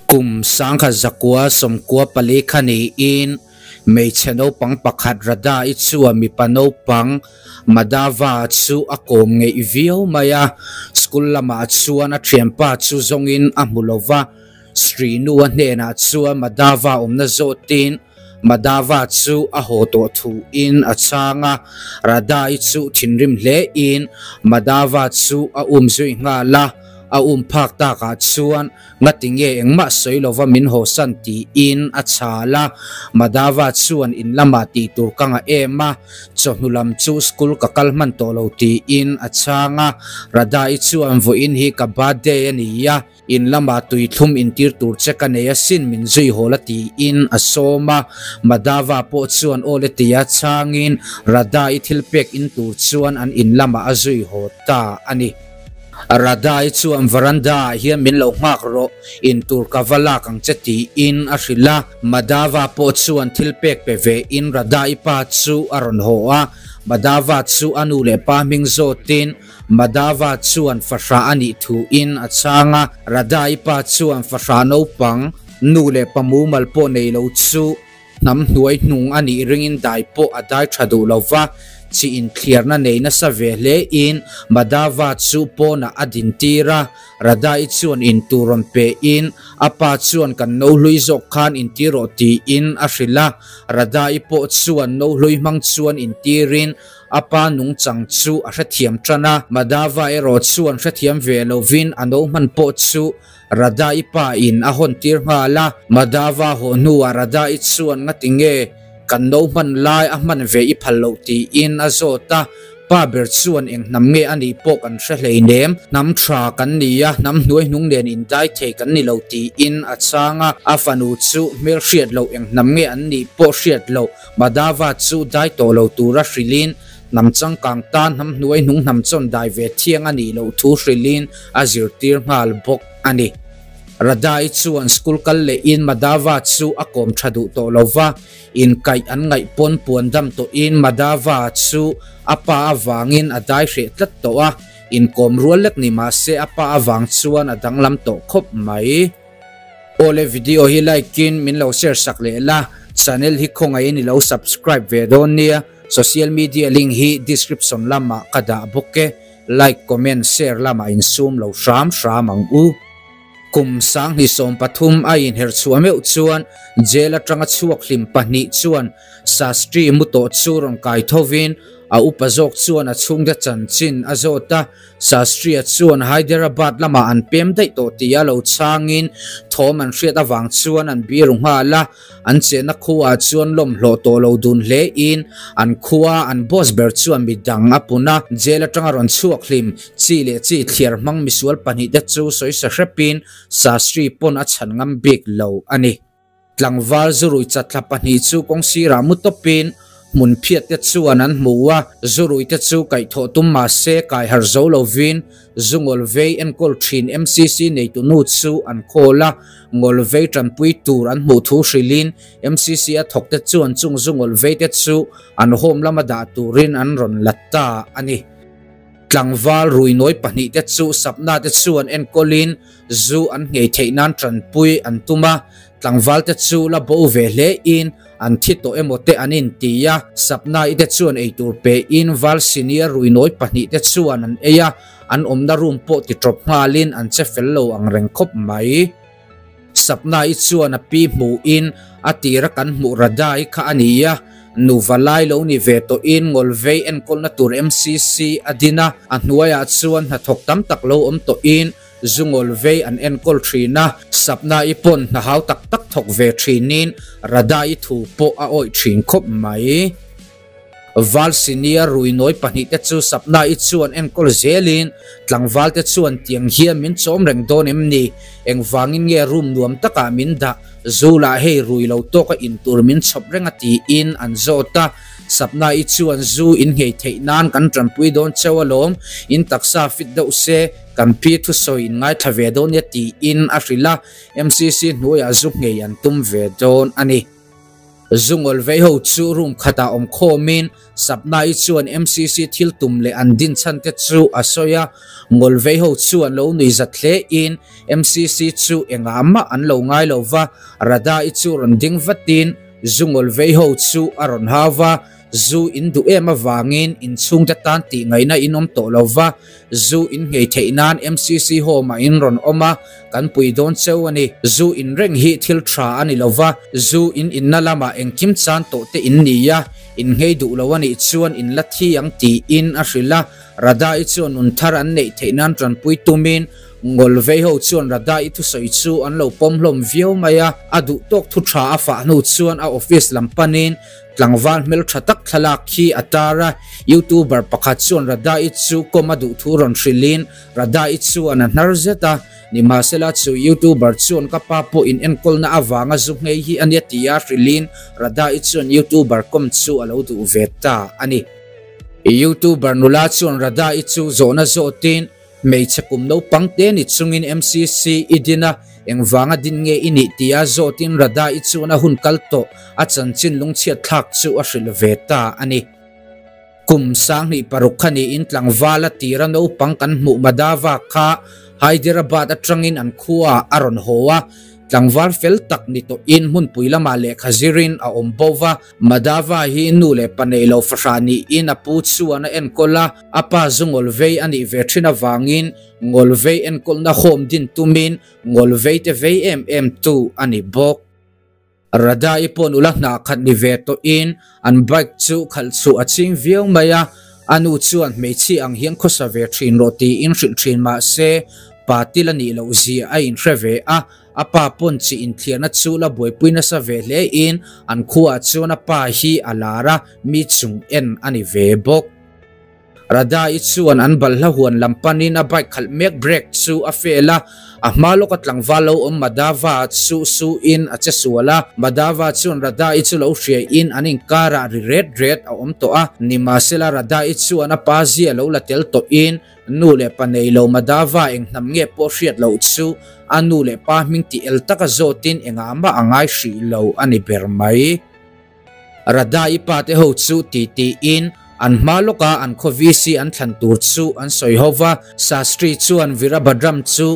Kum 1994 kha niin hmeichhe naupang pakhat Radha-i chuan mipa naupang Madhava chu a kawm ngeih viau mai a. School lamah chuan a thianpa chu zawngin a hmu lo va, Srinu-a hnenah chuan Madhava awmna zawtin Madhava chu a haw tawh thuin a chhang a. Radha-i chu thinrim hlein Madhava chu a umzui nghal a, a um phak takah chuan Ngati nge engmah sawi lova min hawsan tiin a chhal a, Madhava chuan in lamah tih tur ka ngah em a, chawhnu lam chu school ka kal hman tawh lo tiin a chhang a, Radha-i chuan vawiin hi ka birthday a ni a, in lamah tui thlum intir tur che ka nei asin min zui hawl a tiin a sawm a, Madhava pawh chuan aw le tia chhangin Radha-i thil pek in tur chuan an in lamah a zui haw ta a ni. Radha-i chuan veranda ah hian min lo nghak rawh, in tur ka va lak ang che tiin a hrilh a. Madhava pawh chuan thil pek pe ve in Radha-i pa chu a rawn haw a. Madhava chu a nu leh pa hming zawtin Madhava chuan fahrah a nih thu in a chhang a. Radha-i pa chuan fahrah naupang, nu leh pa mumal pawh nei lo chu Hnam hnuai hnung a nih ringin dai pawh a dai tha duh lo va, chi inthliarna nei nasa ve hle in Madhava chu pawnah a din tir a, Radha-i chuan in tur rawn pe in a pa chuan kan no hlui zawk khan intir rawh tiin a hrilh a, Radha-i pawh chuan no hlui hmang chuan intirin a pa nungchang chu a hrethiam tan a, Madhava erawh chuan hrethiam ve lovin a no hman pawh chu Radha-i pa in a hawn tir nghal a, Madhava haw hnuah Radha-i chuan ngati nge kan no hman lai a hman ve i phal loh tiin a zawt a, pa ber chuan eng hnam nge a nih pawh kan hre hleinem, hnam tha kan ni a, hnam hnuai hnung nen indai thei kan ni lo tiin a chhang a, a fanu chu hmel hriat loh eng hnam nge an nih pawh hriat loh Madhava chu dai tawh lo tura hrilhin hnam changkang tan hnam hnuai hnung hnam chawn dai ve thiang a nih loh thu hrilhin a zirtir nghal bawk a ni. Radha-i chuan school kal lehin Madhava chu a kawm tha duh tawh lo va, inkaih an ngaih pawn puan dam tawhin Madhava chu a pa avangin a dai hreh tlat tawh a, inkawm rual lek ni mah se a pa avang chuan a danglam tawh khawp mai. Awle video hi like in min lo share sak leh la, channel hi khawngaihin i lo subscribe ve dawn nia, social media link hi description lamah ka dah bawk e, like comment share lamah insum lo hram hram ang u. Kum 2013 a inher chhuah meuh chuan jail atanga chhuak hlim pahnih chuan Shastri mu tawh chu rawn kai thovin a upa zawk chuan a chhungte chanchin a zawt a, Shastri-a chuan Hyderabad lamah an pem daih tawh tia lo chhangin thawm an hriat avang chuan an biru nghal a, an chenna khuaah chuan lawmhlawh tawh lo dun hlein an khua an boss ber chuan midang a pun a, jail atanga rawn chhuak hlim chi leh chi thliar hmang misual pahnihte chu sawi sa hrepin Shastri pawn a chhan ngam bik lo a ni. Tlangval zurui chatthla pahnih chu kawng sirah mu tawpin hmun phiat te chuan an hmu a, zurui te chu kaihthawh tum mah se kai harh zo lovin zu ngawlvei enkawl thin MCC neitu nu chu an call a, ngawlvei tanpui tur an hmuh thu hrilhin MCC a thawk te chuan chung zu ngawlvei te chu an home lama dah turin an rawn la ta a ni. Tlangval ruinawi pahnih te chu sapna te chuan enkawlin zu an nghei theih nan tanpui an tum a, tlangval te chu la bo ve hle in an thi tawh emaw te an inti a, sapna i te chuan eitur pe in val senior ruinawi pahnih te chuan an ei a, an awmna room pawh ti tawp nghalin an che fel lo ang reng khawp mai. Sapna i chuan a pi hmuh in a tira kan hmuh Radha i kha a ni a, nuva lai lo ni ve tawh in ngawlvei enkawlna tur MCC a din a, a hnuaiah chuan hnathawk tam tak lo awm tawh in zu ngawlvei an enkawl thin a, Sapna i pawn hna hau tak tak thawk ve thin in Radha i thu pawh a awih thin khawp mai. Val senior ruinawi pahnih te chu Sapna i chuan enkawl zelin tlangval te chuan tiang hian min chawm reng dawn em ni? Engvangin nge room nuam takah min dah? Zu lah hei rui lo tawka in tur min chhawp reng a tiin an zawt a. Sapna i chuan zu in nghei theih nan kan tanpui dawn cheu alawm, in taksa fit deuh se kan pi thusawi in ngaithla ve dawn nia tiin a hrilh a, MCC hnuaiah zu nghei an tum ve dawn a ni. Zungawl vei ho chu room khatah awm khawmin Sapna-i chuan MCC thil tum leh an din chhan te chu a sawi a, ngawl vei ho chuan lo nui zat hle in MCC chu engah mah an lo ngai lo va, Radha-i chu rawn ding vatin zu ngawl vei ho chu a rawn hau va, zu in duh em avangin inchhungte tan tih ngaihna in awm tawh lo va, zu in nghei theih nan MCC home ah in rawn awm a, kan pui dawn cheu a ni. Zu in reng hi thil tha a ni lo va, zu in inna lamah engkim chan tawh te in ni a, in nghei duh lo a nih chuan in la thi ang tiin a hrilh a. Radha-i chuan nun thar an neih theih nan tanpui tumin ngawl vei ho chuan Radha-i thusawi chu an lo pawm hlawm viau mai a, a duh tawk thu tha a fah hnu chuan a office lam panin Tlangval hmeltha tak thlalak khi a tar a, YouTuber pakhat chuan Radha-i chu kawm a duh thu rawn hrilhin Radha-i chuan a hnar zet a, nimahsela chu YouTuber chuan ka pa pawh in enkawlna avanga zu nghei hi a nia tia hrilhin Radha-i chuan YouTuber kawm chu a lo duh ve ta a ni. YouTuber nula chuan Radha-i chu zawhna zawtin Hmeichhe kum naupang te ni chungin MCC i din a, engvanga din nge i nih tia zawtin Radha i chuan a hun kal tawh a chanchin lungchhiat thlak chu a hrilh ve ta a ni. Kum 2006 kha niin tlangval a tira naupang kan hmuh Madhava kha Hyderabad atangin an khuaah a rawn haw a, tlangval fel tak ni tawhin hmunpui lamah lehkha zirin a awm bo va, Madhava hi nu leh pa neih lo fahrah niin a pu chuan a enkawl a, a pa zu ngawlvei a nih ve thin avangin ngawlvei enkawlna home din tumin ngawlvei te vei em em tu a ni bawk. Radha-i pawh nula hnah khat ni ve tawhin an bike chu khalh chhuah a ching viau mai a, a nu chuan hmeichhia ang hian khawsa ve thin rawh tiin hrilh thin mah se pa til a nih loh zia a inhre ve a, A pa pawn chi inthliarna chu la buaipui nasa ve hle in an khuaah chuan a pa hi a lar a, mi chung en a ni ve bawk. Radha-i chuan an balhla huan lam panin a bike khalh mek brake chu a fail a, a hma lawka tlangval lo awm Madhava chu su in a che sual a. Madhava chuan Radha-i chu lo hria in an inkarah ri ret ret a awm tawh a, nimahsela Radha-i chuan a pa zia lo la tel tawh in Nu leh pa nei lo Madhava eng hnam nge pawh hriat loh chu a nu leh pa hming tih el taka zawtin engah mah a ngai hrih lo a ni ber mai. Radha-i pa te ho chu ti tiin an hma lawka an khaw VC an thlan tur chu an sawi ho va, Shastri chuan Virabhadram chu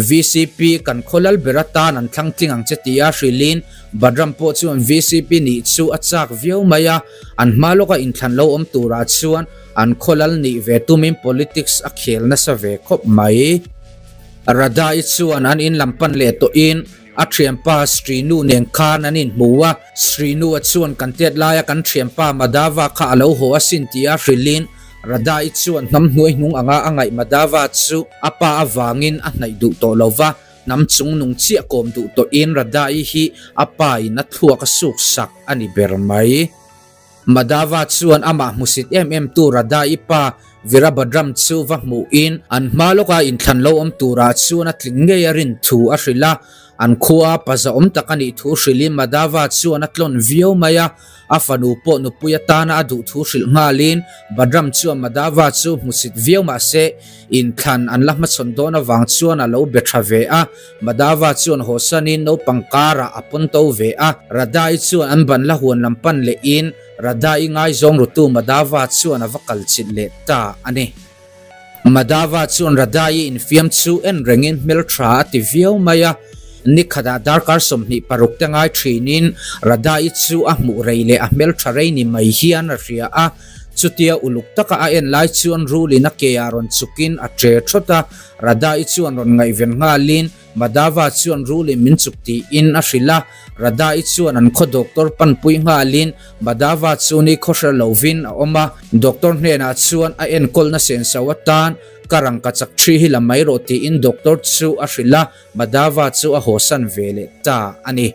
VCP kan khaw lal ber atan an thlang tling ang che tia hrilhin Bhadram pawh chuan VCP nih chu a chak viau mai a, an hma lawka inthlan lo awm turah chuan An khawlal nih ve tumin politics a khel nasa ve khawp mai. Radha-i chuan an in lam pan leh tawhin a thianpa Srinu nen khan an inhmu a. Srinu-a chuan kan tet laia kan thianpa Madhava kha a lo haw asin tia hrilhin Radha-i chuan hnam hnuai hnung anga a ngaih Madhava chu a pa avangin a hnaih duh tawh lo va, hnam chung nung chiah kawm duh tawhin Radha-i hi a pa in a thluak a suk sak a ni ber mai. Madhava chuan amah hmusit em em tu Radha-i pa Virabhadram chu va hmuhin an hma lawka inthlan lo awm turah chuan a tling ngei a rin thu a hrilh a. An khua paza awm tak a nih thu hrilhin Madhava chuan a tlawn viau mai a, a fanu pawh nupui atana a duh thu hrilh nghalin Bhadram chuan Madhava chu hmusit viau mah se inthlan an la hmachhawn dawn avang chuan a lo be tha ve a. Madhava chuan hawsanin naupang karah a pawn to ve a, Radha-i chuan an ban la huan lam pan lehin Radha-i ngaizawng rutu Madhava chuan a va kal chilh leh ta a ni. Madhava chuan Radha-i infiam chu en rengin hmeltha a ti viau mai a, nikhatah darkar 26 te ngai thinin Radha-i chu a hmuh rei leh a hmeltha rei ni mai hian a hria a, chutia uluk taka a en lai chuan rulin a ke ah rawn chukin a che thawt a, Radha-i chuan rawn ngaihven nghalin Madhava chuan rulin min chuk tiin a hrilh a, Radha-i chuan an khaw doctor panpui nghalin Madhava chu ni khawhre lovin a awm a, doctor hnenah chuan a enkawlna senso atan ka rangka chak thi hi la mai rawh tiin doctor chu a hrilh a, Madhava chu a hawsan ve leh ta a ni.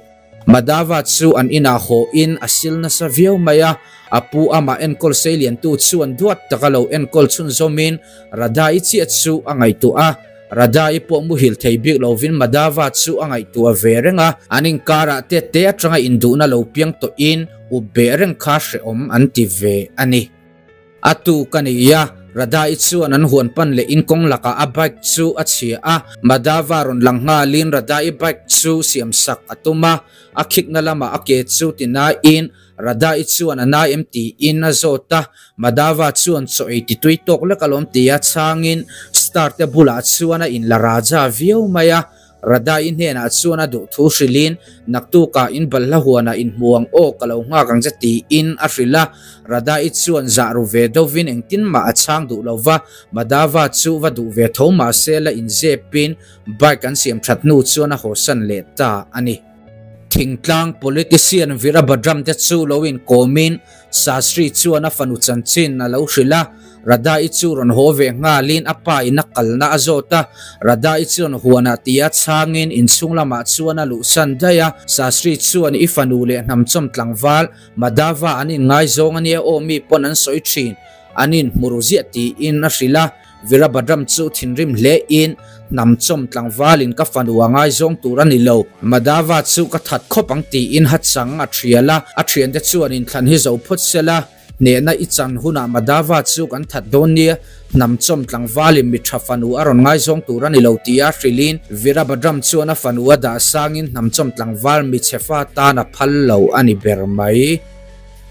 Madhava chu an inah haw in a sil nasa viau mai a, a pu amah enkawl seiliantu chuan duat taka lo enkawl chhunzawmin Radha-i chiah chu a ngaihtuah a. Radha-i pawh muhil thei bik lovin Madhava chu a ngaihtuah ve reng a, an inkarah te te atanga induhna lo piang tawhin up beh reng kha hrehawm an ti ve a ni. A tu ka ni a, Radha-i chuan an huan pan leh in kawng lakah a bike chu a chhia a, Madhava rawn lang nghalin Radha-i bike chu siam sak a tum a, a khikna lamah a ke chu ti nain Radha-i chuan a na em tiin a zawt a, Madhava chuan chaw ei ti tui tawk lek alawm tia chhangin star te bulah chuan a inla raja viau mai a, Radha-i hnenah chuan a duh thu hrilhin naktukah in balhla huanah inhmu ang aw ka lo nghak ang che tiin a hrilh a, Radha-i chuan zah ru ve deuhvin engtin mah a chhang duh lo va, Madhava chu va duh ve tho mahse la inzepin bike an siam that hnu chuan a hawsan leh ta a ni. Thingtlang politician Veerabhadram te chu lo inkawmin Shastri chuan a fanu chanchin a lo hrilh a, Radha-i chu rawn haw ve nghalin a pa in a kalna a zawt a, Radha-i chuan huanah tia chhangin inchhung lamah chuan a luhsan daih a, Shastri chuan i fanu leh hnamchawm tlangval Madhava an inngaizawng a nia aw mi pawn an sawi thin, an inhmu ru ziah tiin a hrilh a. Veerabhadram chu thinrim hle in hnamchawm tlangval in ka fanu a ngaizawng tur a ni lo, Madhava chu ka that khawp ang tiin hachang a thial a, a thiante chuan inthlan hi zo phawt sela, hnehna i chan hunah Madhava chu kan that dawn nia, hnamchawm tlangval in mi tha fanu a rawn ngaizawng tur a ni lo tia hrilhin Veerabhadram chuan a fanu a dah sangin hnamchawm tlangval michhe fa tan a phal lo a ni ber mai.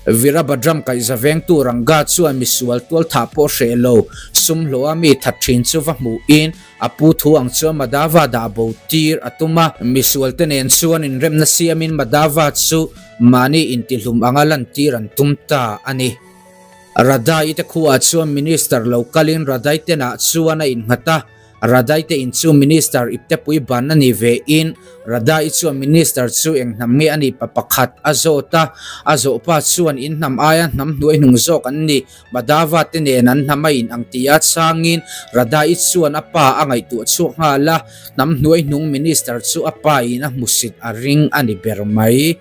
Veerabhadram kaihza vengtu Ranga chuan misual tual thah pawh hreh lo, sum hlawh a mi that thin chu va hmuhin a pu thu ang chuan Madhava dah bo tir a tum a. Misual te nen chuan inremna siamin Madhava chu mahni intihlum anga lantir an tum ta a ni. Radha-i te khuaah chuan Minister lo kalin Radha-i tenah chuan a innghat a. Radai te in chu Minister iptepui ban a ni ve in Radai chuan Minister chu eng hnam nge a nih pa pakhat a zawt a, a zawh pa chuan in hnam aia hnam hnuai hnung zawk an ni, Madhava te nen an hnam a in ang ti a chhangin Radai chuan a pa a ngaihtuah chhuak nghal a, hnam hnuai hnung Minister chu a pa in a hmusit a ring a ni ber mai.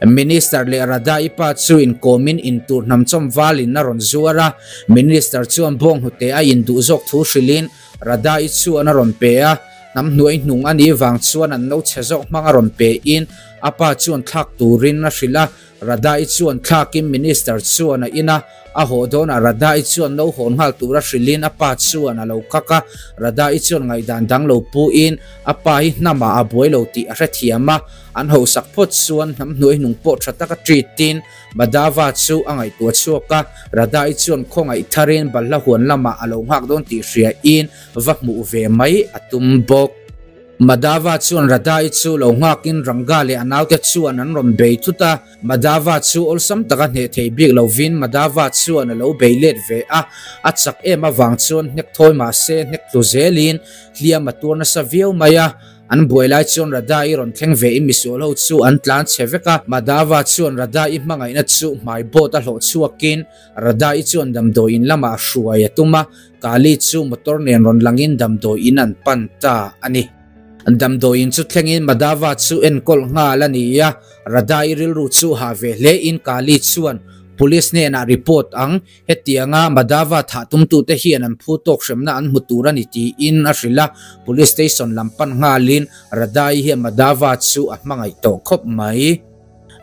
Minister leh Radha-i pa chu inkawmin intur hnamchawm valin a rawn zuar a, Minister chuan bawnghnute a induh zawk thu hrilhin Radha-i chuan a rawn pe a, hnam hnuai hnung a nih vang chuan an no chhe zawk hmang a rawn pein a pa chuan thlak turin a hrilh a, Radha-i chuan thlakin Minister chuan a in a, a haw dawnah Radha-i chuan no hawn nghal tura hrilhin a pa chuan a lo kak a, Radha-i chuan ngaihdan dang lo puin a pa hi hnamah a buai lo tih a hrethiam a, An hausak phawt chuan hnam hnuai hnung pawh tha taka treat-in Madhava chu a ngaihtuah chhuak a, Radha-i chuan khawngaih tharin balhla huan lamah a lo nghak dawn tih hriain va hmuh ve mai a tum bawk. Madhava chuan Radha-i chu lo nghakin Ranga leh a naute chuan an rawn bei thut a, Madhava chu awlsam taka hneh thei bik lovin Madhava chuan a lo bei let ve a, a chak em avang chuan hnek thawi mahse hnek tlu zelin hliam a tuar nasa viau mai a. An buai lai chuan Radha-i rawn thleng ve in misual ho chu an tlan chhe vek a, Madhava chuan Radha-i hmangaihna chu hmai boat a hlawh chhuakin Radha-i chuan damdawi in lamah hruai a tum a, Kali chu motor nen rawn langin damdawi in an pan ta a ni. Damdawi in chu thlengin Madhava chu enkawl nghal a ni a, Radha-i rilru chu hah ve hle in Kali chuan Police hnenah report ang Hetianga Madhava thah tumtute hian an phu tawk hremna an hmu tur a ni tiin a hrilh a, Police Station lam pan nghalin Radha-i hian Madhava chu a hmangaih tawh khawp mai.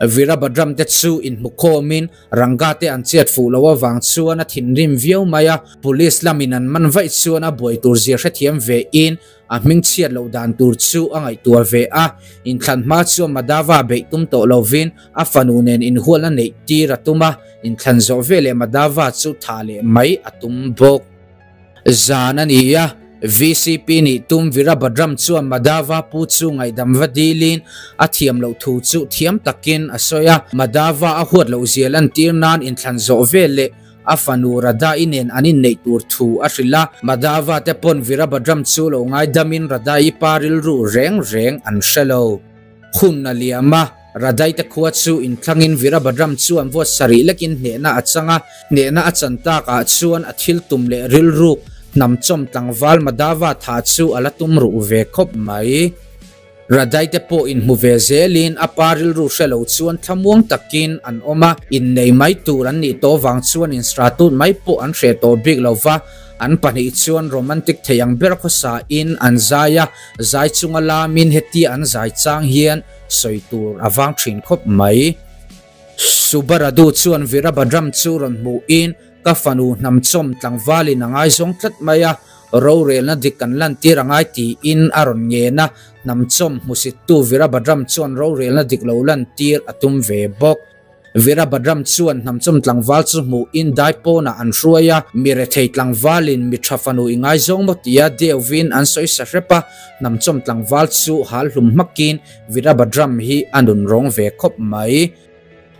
Veerabhadram te chu inhmukhawmin Ranga te an chet fuh loh avang chuan a thinrim viau mai a, Police lamin an man vaih chuan a buai tur zia hrethiam vein A hming chhiat loh dan tur chu a ngaihtuah ve a, inthlan hma chuan Madhava beih tum tawh lovin a fanu nen inhualna neih tir a tum a, inthlan zawh veleh Madhava chu tha leh mai a tum bawk. Zan a ni a, VCP nih tum Veerabhadram chuan Madhava pu chu ngaihdam va dilin a thiam loh thu chu thiam takin a sawi a, Madhava a huat loh zia lantir nan inthlan zawh veleh A fanu Radha-i nen an inneih tur thu a hrilh a, Madhava te pawn Veerabhadram chu lo ngaidamin Radha-i pa rilru reng reng an hre lo. Hun a liam a, Radha-i te khua chu inthlangin Veerabhadram chuan vote sarih lekin hnehna a chang a, hnehna a chan takah chuan a thil tum leh rilruk hnamchawm tlangval Madhava tha chu a la tum ruh ve khawp mai. Radai te pawh inhmu ve zelin a pa rilru hre lo chuan thlamuang takin an awm a, innei mai tur an nih tawh vang chuan instratut mai pawh an hreh tawh bik lo va, an pahnih chuan romantic thei ang ber khawsa in an zai a, zai chunga lamin hetia an zai chang hian sawi tur a vang thin khawp mai. Subaradu chuan Veerabhadram chu rawn hmuhin. Ka fanu hnamchawm tlangvalin a ngaizawng tlat mai a, rorelna dik kan lantir a ngai tiin a rawn ngen a, hnamchawm hmusittu Virabhadram chuan rorelna dik lo lantir a tum ve bawk. Virabhadram chuan hnamchawm tlangval chu hmuhin daipawnah an hruai a, mi rethei tlangvalin mi tha fanu i ngaizawng maw tia deuhvin an sawi sa hrep a, hnamchawm tlangval chu hal hlum hmakin Virabhadram hi a nunrawng ve khawp mai.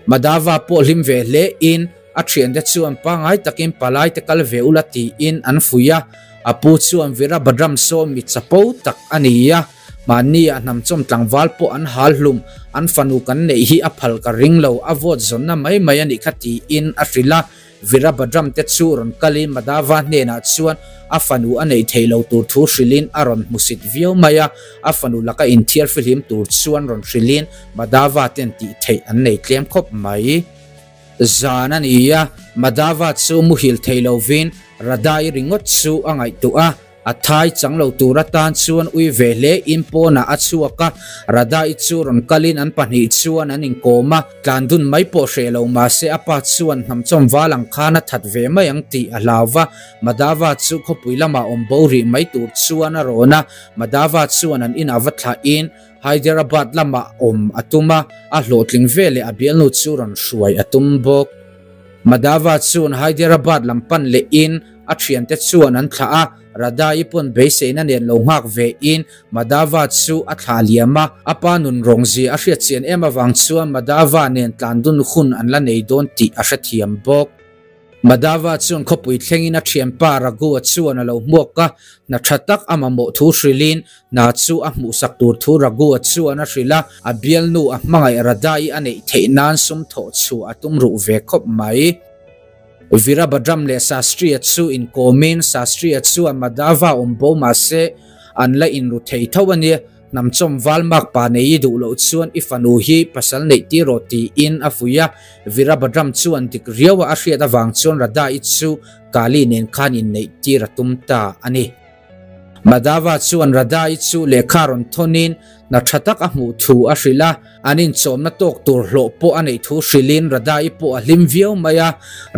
Madhava pawh hlim ve hle in a thiante chuan pangai takin palai te kal ve ula tiin an fuih a, a pu chuan Virabhadram saw mi chapo tak a ni a, mahni a hnamchawm tlangval pawh an hal hlum, an fanu kan neih hi a phal ka ring lo, a vote zawnna mai mai a nih kha tiin a hrilh a. Virabhadram te chu rawn kalin Madhava hnenah chuan a fanu a neih theih lo tur thu hrilhin a rawn hmusit viau mai a, a fanu laka inthiar fihlim tur chuan rawn hrilhin Madhava ten tih theih an nei tlem khawp mai. Zan a ni a, Madhava chu muhil thei lovin Radha-i ringawt chu a ngaihtuah a. A thai chang lo tur atan chuan ui ve hle in pawnah a chhuak a, Radha-i chu rawn kalin an pahnih chuan an inkawm a, tlan dun mai pawh hreh lo mahse a pa chuan hnamchawm val ang khan a that ve mai ang tih a hlau va, Madhava chu khawpui lamah awm bo rih mai tur chuan a rawn a, Madhava chuan an inah va thlahin Hyderabad lamah awm a tum a, a hlawhtling veleh a bialnu chu rawn hruai a tum bawk. Madhava chuan Hyderabad lam pan lehin a thiante chuan an thlah a, Radha-i pawn beiseina nen lo nghak vein Madhava chu a thlah liam a, a pa nun rawngzia a hriatchian em avang chuan Madhava nen tlan dun hun an la nei dawn tih a hrethiam bawk. Madhava chuan khawpui thlengin a thianpa Raghu-a chuan a lo hmuak a, hna tha tak a mamawh thu hrilhin hna chu a hmuhsak tur thu Raghu-a chuan a hrilh a, a bialnu a hmangaih Radha-i a neih theih nan sum thawh chhuah a tum ruh ve khawp mai. Virabhadram leh Shastri-a chu inkawmin Shastri-a chuan Madhava awm bo mah se an la inru thei tho a ni. Hnamchawm valmak pa nei i duh loh chuan i fanu hi pasal neih tir rawh tiin a fuih a. Virabhadram chuan dik riaua a hriat avang chuan Radha-i chu Kali nen khan inneih tir a tum ta a ni. Madhava chuan Radha-i chu lehkha rawn thawnin hna tha tak a hmuh thu a hrilh a, an inchawmna tawk tur hlawh pawh a neih thu hrilhin Radha-i pawh a hlim viau mai a.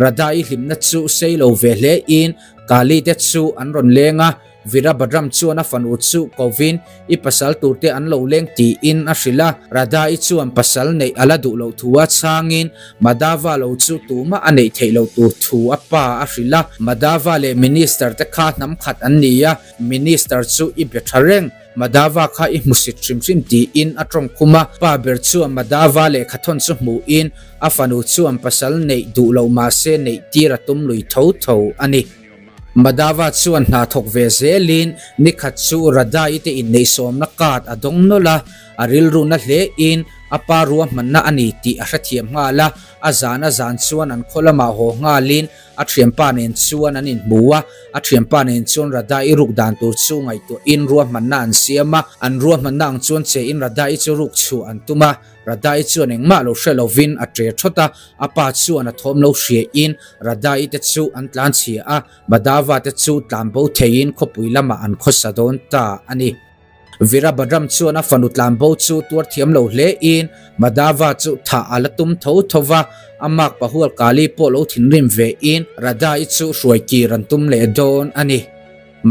Radha-i hlimna chu sei lo ve hlein Kali te chu an rawn leng a, Virabhadram chuan a fanu chu kovin i pasal turte an lo leng tiin a hrilh a. Radha-i chuan pasal neih a la duh loh thu a chhangin Madhava lo chu tumah a neih theih loh tur thu a pa a hrilh a. Madhava leh Minister te kha hnam khat an ni a, Minister chu i be tha reng, Madhava kha i hmusit hrim hrim tiin a tawng khum a. Pa ber chuan Madhava lehkhathawn chu hmuhin a fanu chuan pasal neih duh loh mahse neih tir a tum lui tho tho a ni. Madhava chuan hna thawk ve zelin nikhat chu Radha-i te inneihsawmna card a dawng nawlh a, a rilruna hlein a pa ruahmanna a ni tih a hrethiam nghal a, a zan a zan chuan an khaw lamah haw nghalin a thianpa nen chuan an inhmu a, a thianpa nen chuan Radha-i ruk dan tur chu ngaihtuahin ruahmanna an siam a, an ruahmanna ang chuan che in Radha-i chu ruk chhuah an tum a. Radha-i chuan engmah lo hre lovin a ṭe ṭhawt a, a pa chuan a thawm lo hriain Radha-i te chu an tlan chhia a, Madhava te chu tlan bo theiin khawpui lamah an khawsa dawn ta a ni. Virabhadram chuan a fanu tlan bo chu tuar thiam lo hlein Madhava chu thah a la tum tho tho va, a mak pahual Kali pawh lo thinrim vein Radha-i chu hruai kir an tum leh dawn a ni.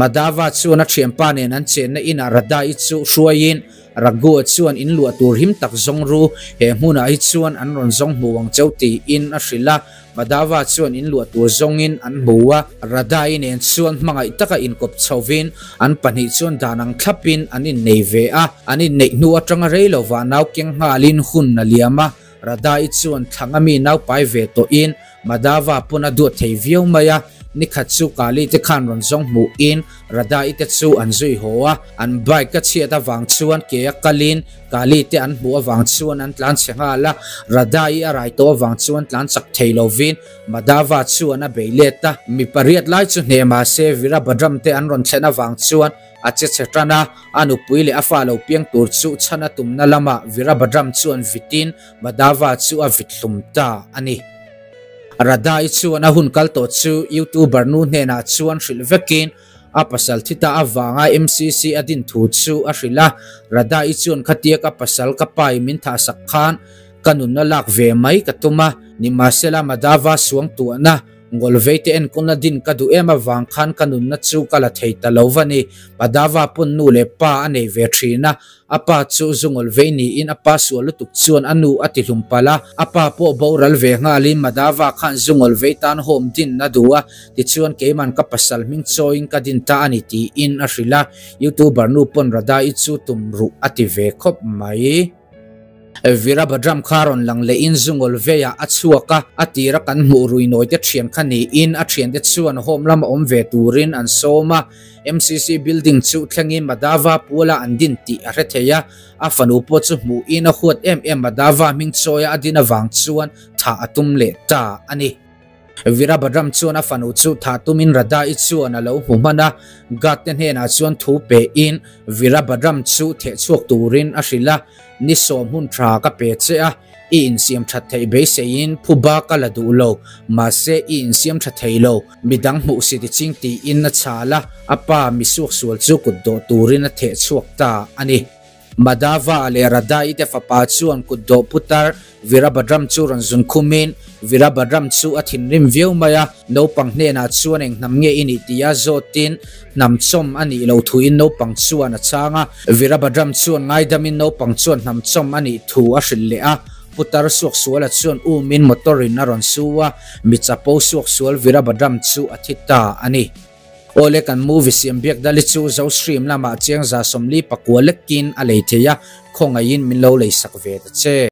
Madhava chuan a thianpa nen an chenna inah Radha-i chu hruaiin Raghu-a chuan in luah tur him tak zawng ru, he hmunah hi chuan an rawn zawng hmu ang cheu tiin a hrilh a. Madhava chuan in luah tur zawngin an hmu a, Radha-i nen chuan hmangaih taka inkawp chhovin an pahnih chuan dan ang thlapin an innei ve a. An inneih hnu atanga rei lovah nau keng nghalin hun a liam a, Radha-i chuan thlanga mi nau pai ve tawhin Madhava pawn a duat thei viau mai a, nikhat chu Kali te khan rawn zawng hmuhin Radha-i te chu an zui haw a, an bike a chhiat avang chuan ke a kalin Kali te an hmuh avang chuan an tlan chhe nghal a, Radha-i a rai tawh avang chuan tlan chak thei lovin Madhava chuan a bei let a, mi pariat lai chu hneh mahse Virabhadram te an rawn thlen avang chuan A che chhe tan a, a nupui leh a fa lo piang tur chu chhan a tumna lamah Virabhadram chuan vitin Madhava chu a vit hlum ta a ni. Radha-i chuan a hun kal tawh chu YouTuber nu hnenah chuan hrilh vekin a pasal thi ta avanga MCC a din thu chu a hrilh a. Radha-i chuan khatia ka pasal ka pai min thahsak khan ka nunna lak ve mai ka tum a, nimahsela Madhava suang tuahna. Ngawlveite enkawlna din ka duh em avang khan ka nunna chu ka la thei ta lo va ni. Madhava pawn nu leh pa a nei ve thin a, a pa chu zu ngawlvei niin a pa sual lutuk chuan a nu a ti hlum palh a, a pa pawh boral ve nghalin Madhava khan zu ngawlvei tan home din a duh a, tichuan keiman ka pasal hming chawiin ka din ta a ni tiin a hrilh a, Youtuber nu pawn Radha-i chu tum ruh a ti ve khawp mai. Virabhadram kha rawn lang lehin zungawl veiah a chhuak a, a tira kan hmuh ruinawi te thian kha niin a thiante chuan home lama awm ve turin an sawm a. MCC building chu thlengin Madhava Puala an din tih a hre thei a, a fanu pawh chu hmuhin a huat em em Madhava hming chawia a din avang chuan thah a tum leh ta a ni. Virabhadram chuan a fanu chu thah tumin Radha-i chuan a lo hmu hman a, guard te hnenah chuan thu pehin Virabhadram chu theh chhuak turin a hrilh a, Ni sawm hun tha ka pe che a, i insiam that theih beiseiin phuba ka la duh lo, mahse i insiam tha thei lo, midang hmuh si ti ching tiin a chhal a, a pa misuaksual chu kut dawh turin a theh chhuak ta a ni. Madhava leh Radha-i te fapa chuan kut dawh putar Virabhadram chu rawn zun khumin Virabhadram chu a thinrim viau mai a, naupang hnenah chuan eng hnam nge i nih tia zawtin hnam chawm a nih loh thuin naupang chuan a chhang a. Virabhadram chuan ngaidamin naupang chuan hnam chawm a nih thu a hrilh leh a, putar suaksuala chuan umin motor-in a rawn su a, mi chapo suaksual Virabhadram chu a thi ta a ni. Awle kan movie siam biak dali chu zo stream lamah chiang 149 lekin a lei thei a, khawngaihin min lo lei sak ve ta che.